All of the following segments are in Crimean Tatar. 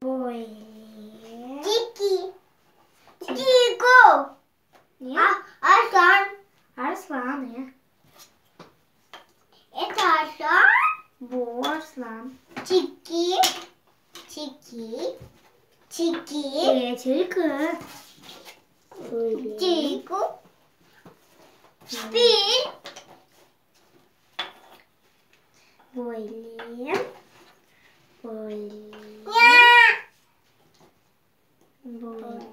Böyle. Tiki. Tiko. Ne? Arslan. Arslan, e. Это arslan. Bu arslan. Tiki. Tiki. Tiki. E, tilki. Böyle. Tiko. Fil. Böyle. Böyle. Ya. Böyle.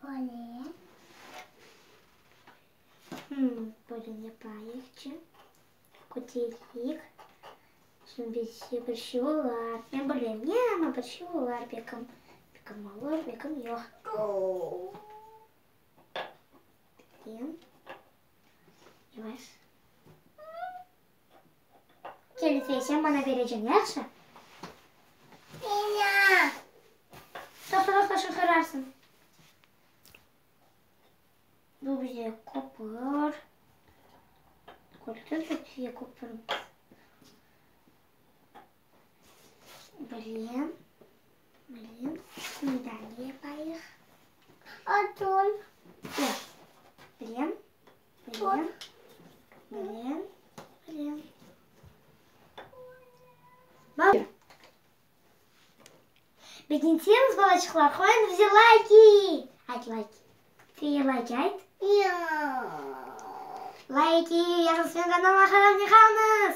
Böyle. Böyle yapayıqçı. Kötereyik. Şimdi bizge bir şey olar. Men bilmem ne, amma bir şey olar belkim. Belkim olur, belkim yoq. Bilem. Yavaş. Kel, Lütfiye, sen bana bereceksin, yahşı? Ya. Toqta, toqta, şunı qırarsıñ. Bu bize köpür. Kördiñiz, Lütfiye, köpürimiz. Bilem, bilem. Şimdi ne yapayıq? Atın. Yoq. Bilem, bilem, bilem, bilem. Bak. Begenseñiz, balaçıqlar, qoyıñ bize layki. Ayt layki. Lütfiye, layki ayt. Ya. Layki, yazıñız menim kanalıma, hayranı qalıñız.